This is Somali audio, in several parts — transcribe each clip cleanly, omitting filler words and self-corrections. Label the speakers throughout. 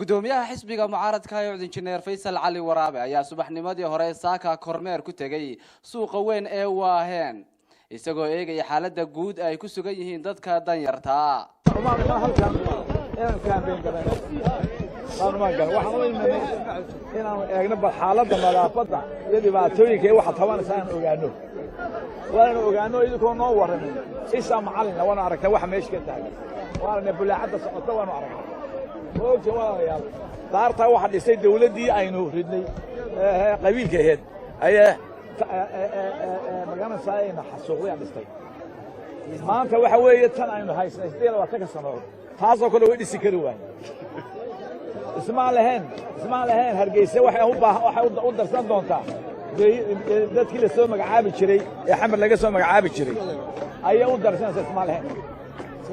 Speaker 1: Gudoomiyaha xisbiga mucaaradka ee UCID, Injineer Faysal Cali Waraabe, ayaa subaxnimadii hore saaka kormeer ku tegey suuqa weyn ee Waaheen, isagoo eegaya xaaladda guud ay ku sugan yihiin dadka danyartaa.
Speaker 2: Halkan inaanu campaign garayno baanumaan garan. Waxaan u imanay inaanu eegno bal xaaladda nadaafadda iyo dhibaatooyinka iyo waxa tabanaysa aan ogaano. Waananu ogaano idinkoo noo warramin ishaa macallinna waanu aragtaa waxa meesha ka taagan, waanana bulaacadda socota waanu aragnay. Ma ogtiin, walaalayaal, daartaa waxa dhisay dawladdii aynu ridnay qabiilka aheyd ayaa magaranaysaa ayna xasuuqday aan dhistay. Maanta waxa weeye tan aynu haysnay 28-ka sannadood, taasoo kale way dhisi kari waaye. Ismaan lahayn Hargeysa waxay u baahan, waxay u darsan doontaa dadkii la soo magacaabi jiray ee Xamar laga soo magacaabi jiray ayay u darsanaysaa. Ismaan lahayn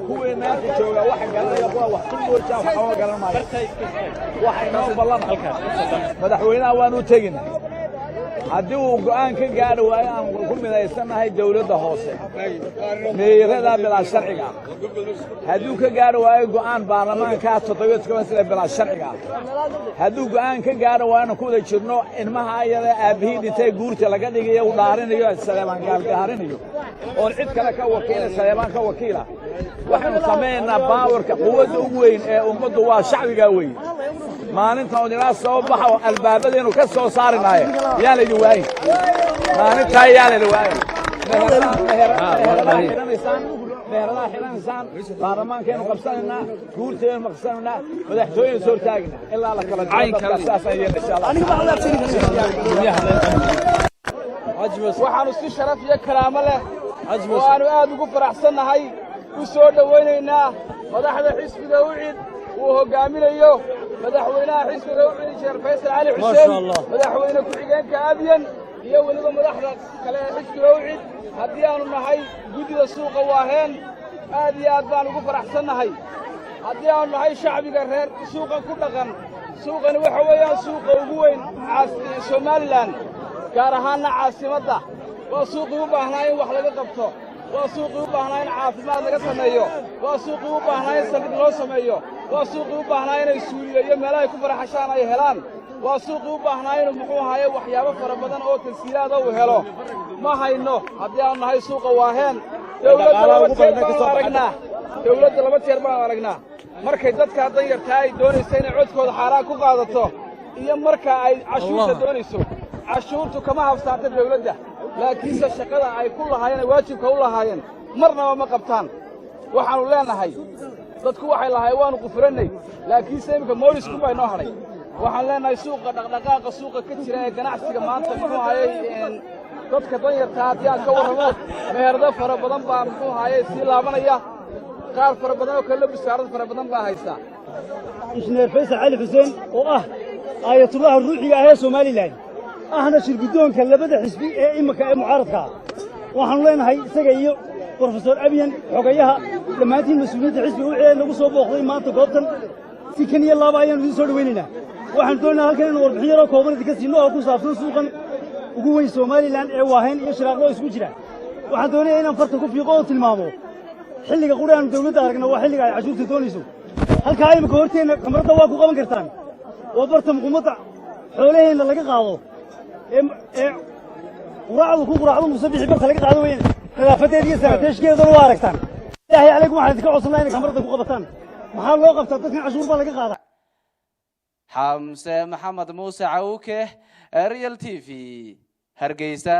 Speaker 2: kuwii maanta jooga waxa garanaya kuwa wax ku moojaa, wax kama garan maayo. Waxa inoo ballama, madaxweynaha waan u tegina haddii uu go'aan ka gaadhi waayo aan ku midaysannahay dawladda hoose meeyarada bilaa sharciga ah, hadduu ka gaadhi waayo go'aan baarlamaanka 17 sida bilaa sharciga ah, hadduu go'aan ka gaadhi waayo ku wada jirno ilmaha ayada aabbihii dhintay guurta laga dhigayo u dhaarinayo, Saleebaan gaalgaarinayo oon cid kale ka wakiila, Saleebaan ka wakiila, waxaynu samaynaynaa power-ka. Quwadda ugu weyn ee ummaddu waa shacbigaa weeye. Maalinta oon ilaa soo baxa oo albaabadaynu ka soo saarinaaye, yaa laydin waayin maalintaa, yaa laydin waayin. Meheradaha xidhanaysaan, meheradaha xidhanaysaan, baarlamaankaynu qabsanaynaa, guurtaynu qabsanaynaa, madaxtooyaynu soo hortaagna ilaa la kala diro dadka. Saasaan yeelna, insha Allah.
Speaker 3: Waxaannu si sharaf iyo karaamo leh oo aannu aad ugu faraxsannahay u soo dhowaynaynaa madaxda xisbiga UCID uu hoggaaminayo madaxweynaha xisbiga UCID, Injineer Faysal Cali Xuseen, madaxweyne ku-xigeenka Abyan iyo weliba madaxda kale ee xisbiga UCID. Haddii aannu nahay guddida suuqa Waaheen, aad iyo aad baan ugu faraxsannahay. Haddii aannu nahay shacbiga reer suuqan ku dhaqan, suuqani waxa weeyaan suuqa ugu weyn Somaliland, gaar ahaanna caasimadda. Waa suuqii u baahnaa in wax laga qabto, waa suuqii u baahnaa in caafimaad laga sameeyo, waa suuqii u baahnaa in saldhig loo sameeyo, waa suuqii u baahnaa inay suuliyo iyo meelahay ku faraxashaan ay helaan, waa suuqii u baahnaa inuu muxuu ahaaye waxyaabo fara badan oo tansiilaada uu helo. Ma hayno. Haddii aanu nahay suuqa Waaheen, dawladda laba jeer baanu aragnaa, dawladda laba jeer baanu aragnaa: markay dadkaa danyartaa ay doonayso inay codkooda xaaraan ku qaadato iyo marka ay cashuurta doonayso. Cashuurtu kama habsaanta dawladda, laakiinse shaqada ay ku lahaayeen ay waajibka u lahaayeen marnaba ma qabtaan. Waxaannu leenahay, dadku waxay lahaayeen waannu qufurannay, laakiinse iminka moolisku baa inoo hadhay. Waxaan leenahay suuqa, dhaqdhaqaaqa suuqa ka jira ee ganacsiga maanta, muxuu ahayey, dadka danyartaa haddii aan ka warramo, meherado fara badan baa, muxuu ahayey, sii laabanaya, qaar fara badan oo kale busaarad fara badan baa haysa.
Speaker 4: Injineer Faysal Cali Xuseen oo ah aayatullaha ruuxiga ah ee Somaliland, ahna shirguddoonka labada xisbi ee iminka ee mucaaradka ah, waxaannu leenahay isaga iyo Brofesor Abyan, xogayaha, dhammaantiin mas-uuliyiinta xisbiga wixii nagu soo booqday maanta goobtan, si kan iyo laaba ayaannu idiin soo dhowaynaynaa. Waxaanu doonaynaa halkan innu warbixin yaroo kooban idinka siinno oo ku saabsan suuqan ugu weyn Somaliland ee Waaheen iyo Shiraaqlo isku jira. Waxaan doonayaa inaan farta ku fiiqo oo tilmaamo xilliga quri aanu dawladda aragna waa xilliga ay cashuurta doonayso. Halkaa imika horteenna kamarada waa ku qaban kartaan, waa barta muqumadda xoolaheenna laga qaado ee quraacdu ku quraacdo Musabixi, barta laga qaado weeyaan. Nadaafadeeda iyo sanitation-keedana waa aragtaan. Ilaahay calaykum, waxaan idinka codsanaa inay kamarada ku qabataan. Maxaa loo qabtaa dadkan? Cashuur baa laga qaadaa.
Speaker 1: Xamse Maxamed Muuse Cawke, Real TV, Hargeysa.